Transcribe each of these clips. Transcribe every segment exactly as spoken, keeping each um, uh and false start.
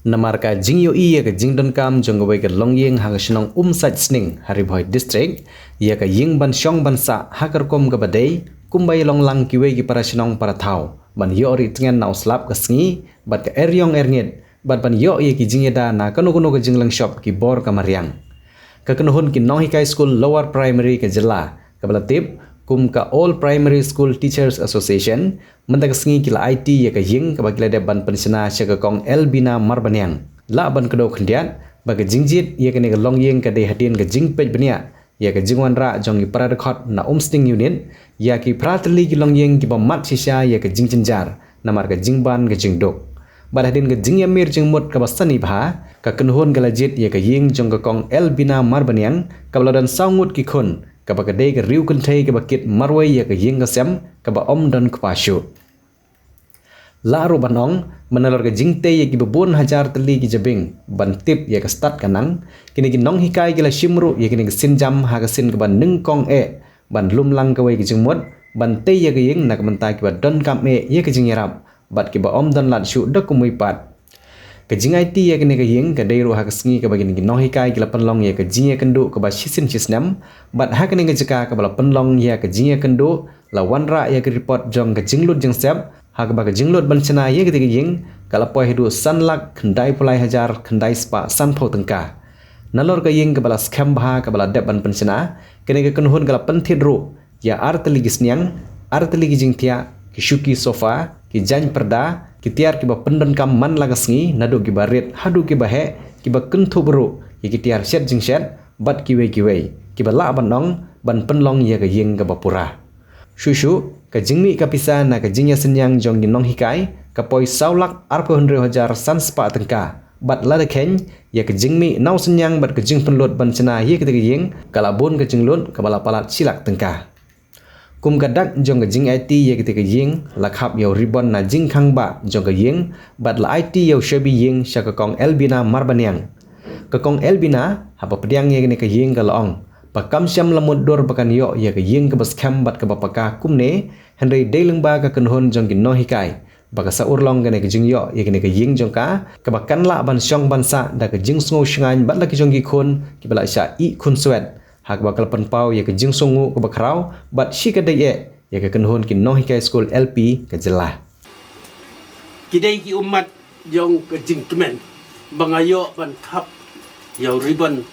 Namar ka jingïohi ïa ka jingdonkam jong kawei ka longïing ha ka shnong Umsait Sning ha Ri Bhoi District ïa ka ïing ban shong ban sah ha ka rukom kaba dei, kumba ïalong lang kiwei ki para shnong para thaw ban ïoh ri tngen na u slap ka sngi bad ka eriong erngit, bad ban ïoh ïa ki jingïada na kano kano ka jingleng shop ki bor ka mariang. Ka kynhun ki nonghikai skul Lower Primary ka jylla, kaba la tip kum ka All Primary School Teachers Association, mynta ka sngi ki la aiti ïa ka ïing kaba ki la dep ban pynshna sha ka Kong Elbina Marbaniang. Lah ban kdew khyndiat ba ka jingjied ïa kane ka longïing ka dei hadien ka jingpeit bniah ïa ka jingwanrah jong ki para dkhot na Umsning Unit ïa ki phra tylli ki longïing kiba mad shisha ïa ka jingjynjar namar ka jingban ka jingduk. Bad hadien ka jingïamir jingmut kaba sani bha, ka kynhun ka la jied ïa ka ïing jong ka Kong Elbina Marbaniang kaba la don saw ngut ki khun, kaba ka dei ka riew kynthei kaba kit marwei ïa ka ïing ka sem kaba ym don kpa shuh. Lah ruh ban ong, mynta nalor ka jingtei ïa kiba bun hajar tylli ki jabieng ban tip ïa ka stad ka nang, kine ki nonghikai ki la shim ruh ïa kine ki sienjam ha ka sien kaba nyngkong eh ban lum lang kawei ka jingmut ban tei ïa ka ïing na ka bynta kiba donkam eh ïa ka jingïarap bad kiba ym don lad shuh da kumwei pat. Ka jingaiti ïa kane ka ïing ka dei ruh ha ka sngi kaba kine ki nonghikai ki la pynlong ïa ka jingïakynduh kaba shisien shisnem, bad ha kane ka jaka kaba la pynlong ïa ka jingïakynduh la wanrah ïa ka report jong ka jinglut jingsep, ha kaba ka jinglut ban shna ïa kata ka ïing ka la poi haduh san lak khyndai phew lai hajar khyndai spah sanphew tyngka. Nalor ka ïing kaba la skhem bha kaba la dep ban pynshna, kane ka kynhun ka la pynthied ruh ïa ar tylli ki sniang, ar tylli ki jingthiah, ki shuki sofa, ki jaiñ pyrda, ki tiar kiba pyndonkam man la ka sngi, naduh kiba rit haduh kiba heh, kiba kynthup ruh ïa ki tiar shet jingshet bad kiwei kiwei kiba lah ban ong ban pynlong ïa ka ïing kaba pura. Shuh shuh, ka jingmih ka pisa na ka jingïasynñiang jong ki nonghikai ka poi saw lak arphew hynriew hajar san spah tyngka, bad lada kheiñ ïa ka jingmih na u synñiang bad ka jingpynlut ban shna ïa kata ka ïing ka la bun ka jinglut kaba la palat shi lak tyngka. Kum ka dak jong ka jingaiti ïa kata ka ïing la khap ïa u ribon na jingkhang bah jong ka ïing bad la aiti ïa u shabi ïing sha ka Kong Elbina Marbaniang. Ka Kong Elbina haba pdiang ïa kane ka ïing ka la ong ba kam shym la mutdur ba kan ïoh ïa ka ïing kaba skhem bad kaba paka kumne, hynrei dei lyngba ka kynhun jong ki nonghikai ba ka sa urlong kane ka jingïoh ïa kane ka ïing jong ka, kaba kan lah ban shong ban sah da ka jingsngew shngaiñ bad la ki jong ki khun kiba la shah ïeh khunswet, ha kaba ka la pynpaw ïa ka jingsngewnguh kaba khraw bad shi ka dei eh ïa ka kynhun ki nonghikai skul L P ka jylla. Ki dei ki ummat jong ka jingkmen ba nga ïoh ban khap ïa u ribon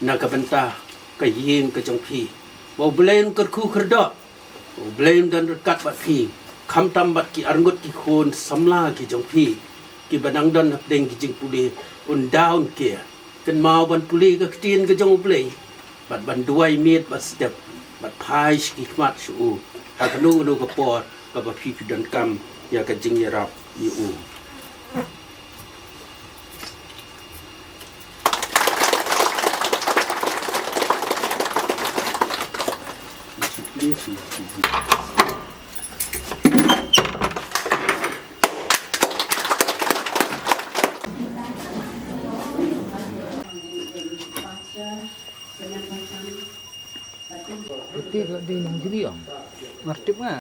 na ka bynta ka ïing ka jong phi. Ba U Blei un kyrkhu kyrdoh, U Blei un don ryngkat bad phi, khamtam bad ki arngut ki khun samla ki jong phi kiba dang don hapdeng ki jingpule, un da un kiar. Kynmaw ban pule ka ktien ka jong U Blei bad ban duwai miet bad step bad phai sha ki khmat sha u ha kano kano ka por kaba phi phi donkam ïa ka jingïarap ïa u. Betul lah di nang jeri ang. Ngerti nggak?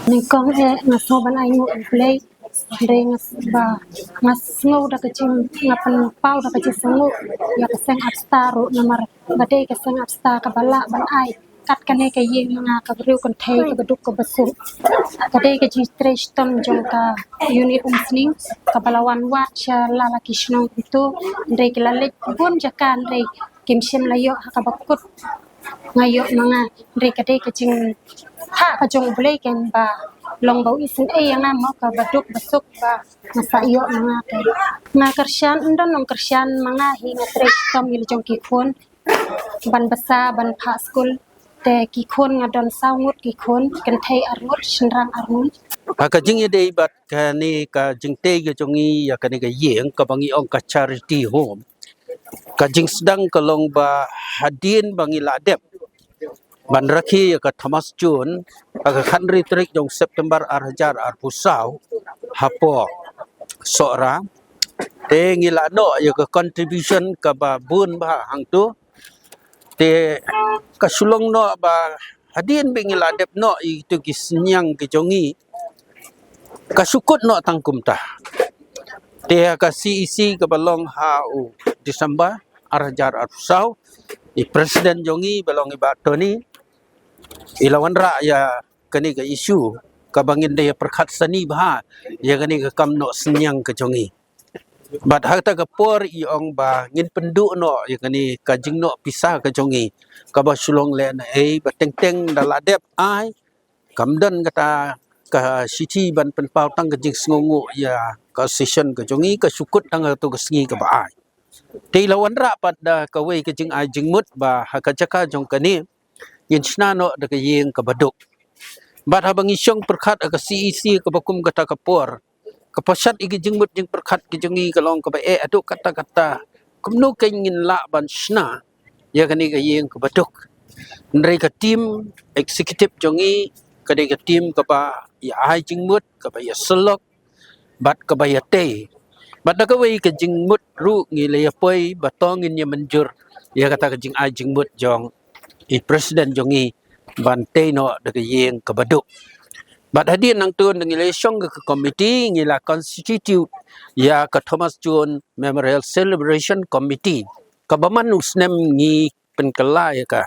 Nyngkong eh nga sngew ban ai nguh ïa U Blei. Hynrei nga s-, ba nga sngew da ka jing, nga pynpaw da ka jingsngewnguh ïa ka seng Upstar ruh, namar ba dei ka seng Upstar kaba lah ban ai kat kane ka ïing ma nga ka briew kynthei kaba duk kaba suk. Ka dei ka jingtrei shitom jong ka Unit Umsning kaba la wan wad sha la la ki shnong kumto. Hynrei ki la leit bun jaka hynrei kim shym la ïoh ha kaba kut nga ïoh ma nga. Hynrei ka dei ka jingthah ka jong U Blei, ken ba long ba u isynei ïa nga mo, kaba duk ba suk ba nga sa ïoh ma nga. Te nga kyrshan, ym don long kyrshan ma nga hi, nga trei shitom ïa la jong ki khun. ban basa ban phah skul. Te ki khun nga don saw ngut ki khun, ki kynthei arngut, shynrang arngut. Ha ka jingïadei bad kane ka jingtei ka jong ngi ïa kane ka ïing kaba ngi ong ka charity home, ka jingsdang ka long ba hadien ba ngi la dep ban rakhe ïa ka Thomas Jones ha ka khathynriew tarik jong September ar hajar arphew saw hapoh Sohra. Te ngi la noh ïa ka contribution kaba bun bha hangto. Te ka shu long noh ba hadien ba ngi la dep noh ïa kito ki synñiang ki jong ngi, ka shu kut noh tang kumta. Te ha ka C E C kaba long ha u December ar hajar arphew saw, i president jong ngi ba long i Bah Tony, i la wanrah ïa kane ka issue kaba ngin da ïa pyrkhat sani bha ïa kane ka kam noh synñiang ka jong ngi. Bad ha kata ka por i ong ba ngin pynduh noh ïa kane ka jingnoh pisa ka jong ngi, kaba shu long lehnohei ba teng teng da la dep ai, kam don kata ka shithi ban pynpaw tang ka jingsngewnguh ïa ka association ka jong ngi, ka shu kut tang ha kato ka sngi kaba ai. Te i la wanrah pat da kawei ka jingai jingmut ba ha ka jaka jong kane ngin shna noh da ka ïing kaba duk. Bad haba ngi shong pyrkhat ha ka C E C kaba kum kata ka por, ka pyrshah ïa ki jingmut jingpyrkhat ki jong ngi ka long kaba eh haduh katta katta, kumno kein ngin lah ban shna ïa kane ka ïing kaba duk. Hynrei ka team executive jong ngi ka dei ka team kaba ïa ai jingmut, kaba ïa syllok bad kaba ïa tei. Bad da kawei ka jingmut ruh ngi la ïa poi ba to ngin ïa mynjur ïa kata ka jingai jingmut jong i president jong ngi ban tei noh da ka ïing kaba duk. Bad hadien nangto ngi la shong ka committee, ngi la constitute ïa ka Thomas Jones Memorial Celebration Committee kaba man u snem ngi pynkylla ïa ka.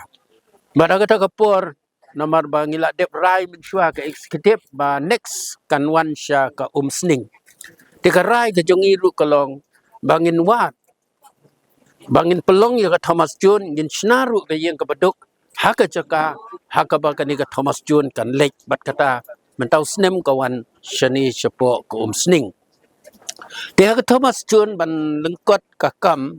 Bad ha kata ka por namar ba ngi la dep rai mynshuwa ka executive ba next kan wan sha ka Umsning. Te ka rai ka jong ngi ruh ka long ba ngin wad, ba ngin pynlong ïa ka Thomas Jones, ngin shna ruh ka ïing kaba duk ha ka jaka ha kaba kane ka Thomas Jones kan leit. Bad kata mynta u snem ka wan shane shapoh ka Umsning. Te ha ka Thomas Jones ban lyngkot ka kam,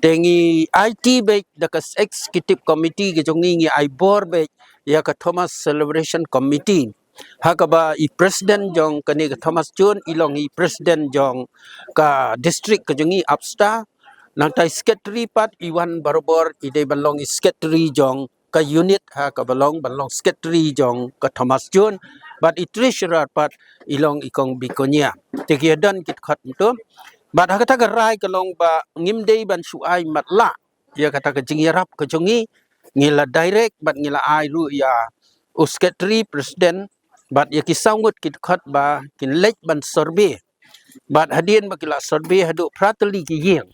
te ngi aiti beit da ka executive committee ka jong ngi, ngi ai bor beit ïa ka Thomas Celebration Committee, ha kaba i president jong kane ka Thomas Jones i long i president jong ka district ka jong ngi Upper Star. Nangta i secretary pat i wan barabor, i dei ban long i secretary jong ka unit ha kaba long, ban long secretary jong ka Thomas Jones. Bad i treasurer pat i long i Kong Bikonia. Te ki ïa don ki dkhot mynta. Bad ha kata ka rai ka long ba ngim dei ban shu ai matlah ïa kata ka jingïarap ka jong ngi, ngi la direct bad ngi la ai ruh ïa u secretary, president bad ïa ki saw ngut ki dkhot ba kin leit ban survey. Bad hadien ba ki la survey haduh phra tylli ki ïing.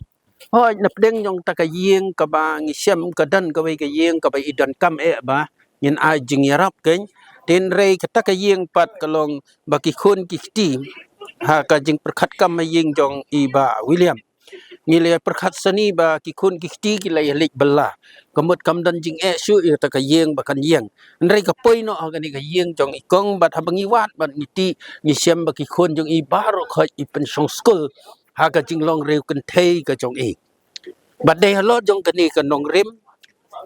Hooid, na pdeng jong kata ka ïing kaba ngi shem ka don kawei ka ïing kaba i donkam eh ba ngin ai jingïarap kein. Hynrei kata ka ïing pat ka long ba ki khun ki kti, ha ka jingpyrkhat kam ha ïing jong i Bah William, ngi la pyrkhat sani ba ki khun ki kti ki la ïa leit bylla. Ka mut kam don jingeh shuh ïa kata ka ïing ba kan ïeng. Hynrei ka poi noh ha kane ka ïing jong i Kong, bad haba ngi wad bad ngi tih, ngi shem ba ki khun jong i baroh khoit i pynshong skul ha ka jinglong riewkynthei ka jong i. Bad dei halor jong kane ka nongrim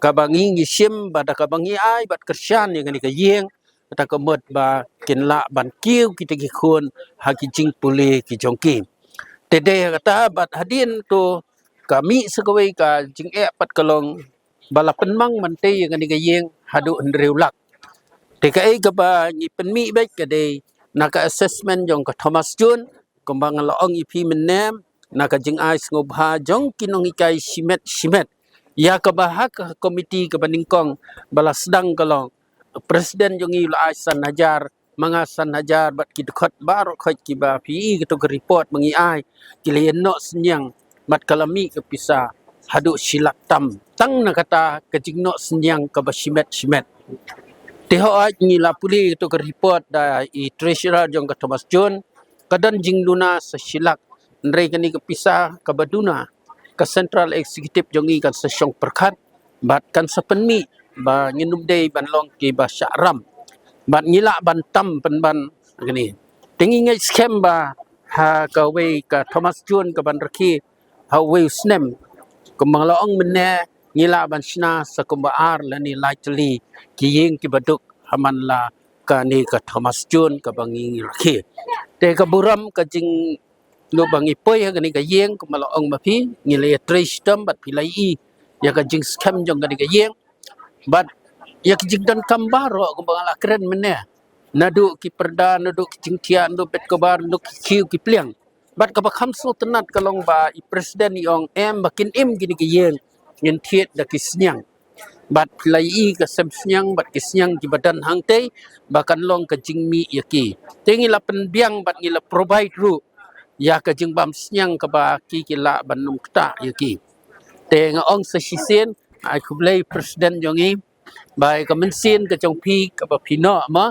kaba ngi ngi shim, bad da kaba ngi ai bad kyrshan ïa kane ka ïing, kata ka mut ba kin lah ban kiew kita ki khun ha ki jingpule ki jong ki. Te dei ha kata bad hadien to ka mih sa kawei ka jingeh pat ka long ba la pynmang ban tei ïa kane ka ïing haduh hynriew lak. Te kaei kaba ngi pynmih beit ka dei na ka assessment jong ka Thomas Jones, kumba nga la ong ïa phi mynne, na ka jingai sngewbha jong ki nonghikai shimet shimet, ïa kaba ha ka committee kaba nyngkong ba la sdang ka long, president jong ngi u la ai san hajar, ma nga san hajar, bad ki dkhot baroh khoit kiba phi i kato ka report ba ngi ai, ki la ïa noh synñiang bad ka la mih ka pisa haduh shi lak tam tang na kata ka jingnoh synñiang kaba shimet shimet. Te hooid, ngi la pule ïa kato ka report da i treasurer jong ka Thomas Jones, ka don jingduna sa shi lak. Hynrei kane ka pisa kaba duna, ka central executive jong ngi kan sa shong pyrkhat bad kan sa pynmih ba ngin ym dei ban long kiba shah ram. Bad ngi lah ban tam pynban kane. Te ngi ngeit skhem ba ha kawei ka Thomas Jones kaban rakhe ha uwei u snem, kumba nga la ong mynne, ngi lah ban shna sa kumba ar lane lai tylli ki ïing kiba duk ha man la kane ka Thomas Jones kaba ngi ngi rakhe. Te ka burom ka jing ngi ba ngi poi ha kane ka ïing kumba la ong ma phi, ngi la ïatrei shitom bad phi la ïohi ïa ka jingskhem jong kane ka ïing. Bad ïa ka jingdonkam baroh kumba nga la kren mynne. Naduh ki pyrda, naduh ki jingthiah, naduh bed kaba, naduh ki khiew ki pliang. Bad kaba kham sngewtynnat ka long ba i president i ong em ba kin im kine ki ïing, ngin thied da ki sniang. Bad phi la ïohi ka sem sniang bad ki sniang kiba don hangtei ba kan long ka jingmih ïa ki. Te ngi la pynbiang bad ngi la provide ruh ïa ka jingbam sniang kaba ki ki lah ban nym ktah ïa ki. Te nga ong sa shisien, ai khublei president jong ngi, ba ïa ka mynsiem ka jong phi kaba phi noh mo,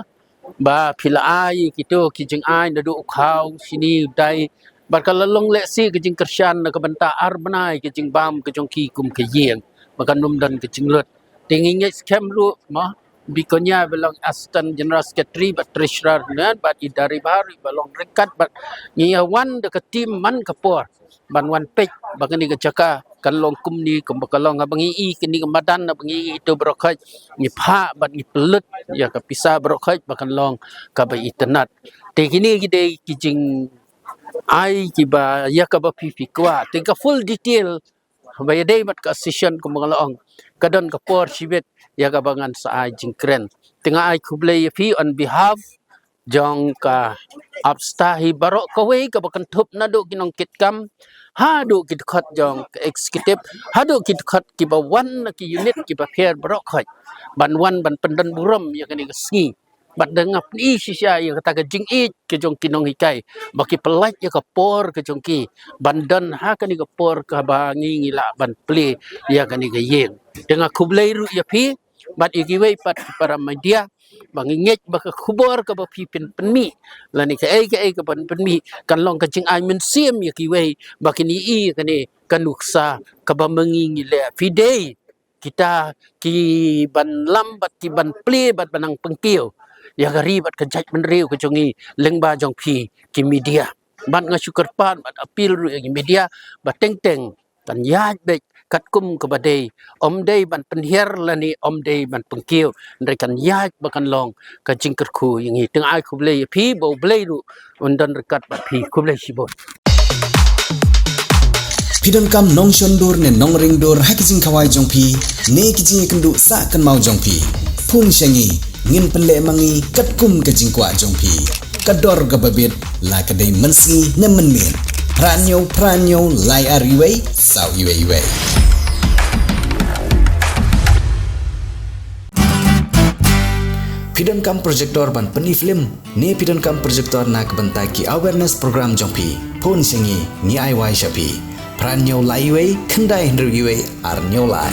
ba phi la ai kito ki jingai naduh u khaw, shini, u dai. Bad ka la long lehse ka jingkyrshan na ka bynta ar bnai ka jingbam ka jong ki kum ka ïing, ba kan nym don ka jinglut. Te ngi ngeit skhem ruh mo, Bikonya ba long Assistant General Secretary bad Treasurer ne bad i Daribar ba long ryngkat bad ngi ïa wan da ka team man ka por ban wan peit ba kane ka jaka kan long kumne kumba ka long. Haba ngi ïohi kane ka madan, haba ngi ïohi ito baroh khoit, ngi phah bad ngi pynlut ïa ka pisa baroh khoit ba kan long kaba itynnat. Te kine ki dei ki jingai kiba ïa kaba phi phi kwah. Te ka full detail ba ïadei bad ka session kumba nga la ong, ka don ka por shibit ïa kaba ngan sa ai jingkren. Te nga ai khublei ïa phi on behalf jong ka ABSDA hi baroh kawei, kaba kynthup naduh ki nongkitkam haduh ki dkhot jong ka executive, haduh ki dkhot kiba wan na ki unit kiba pher baroh khoit ban wan ban pyndon burom ïa kane ka sngi. Bad da nga pyni shisha ïa kata ka jingïeit ka jong ki nonghikai ba ki pyllait ïa ka por ka jong ki ban don ha kane ka por kaba ngi ngi lah ban plie ïa kane ka ïing. Te nga khublei ruh ïa phi bad ïa kiwei pat ki para media ba ngi ngeit ba ka khubor kaba phi pyn pynmih lane kaei kaei kaba pynmih kan long ka jingai mynsiem ïa kiwei ba kin ïohi ïa kane ka nuksa kaba ma ngi ngi leh. Phi dei kita ki ban lam bad ki ban plie bad ban nang pynkiew ïa ka ri bad ka jaitbynriew ka jong ngi lyngba jong phi ki media. Bad nga shu kyrpad bad appeal ruh ïa ki media ba teng teng kan ïaid beit katkum kaba dei, ym dei ban pynhiar lane ym dei ban pynkiew, hynrei kan ïaid ba kan long ka jingkyrkhu ïa ngi. Te nga ai khublei ïa phi, ba U Blei ruh un don ryngkat bad phi. Khublei shibun. Phi donkam nongshon dur ne nongring dur ha ki jingkhawai jong phi ne ki jingïakynduh sah kynmaw jong phi? Phone sha ngi, ngin pynleh ma ngi katkum ka jingkwah jong phi. Ka dor kaba bit, la ka dei mynsngi ne mynmiet. Phra hynñiew phra hynñiew lai ar iwei saw iwei iwei. Phi donkam projector ban pyni film ne phi donkam projector na ka bynta ki awareness program jong phi? Phone sha ngi, ngi ai wai sha phi. Phra hynñiew lai iwei khyndai hynriew iwei ar hynñiew lai.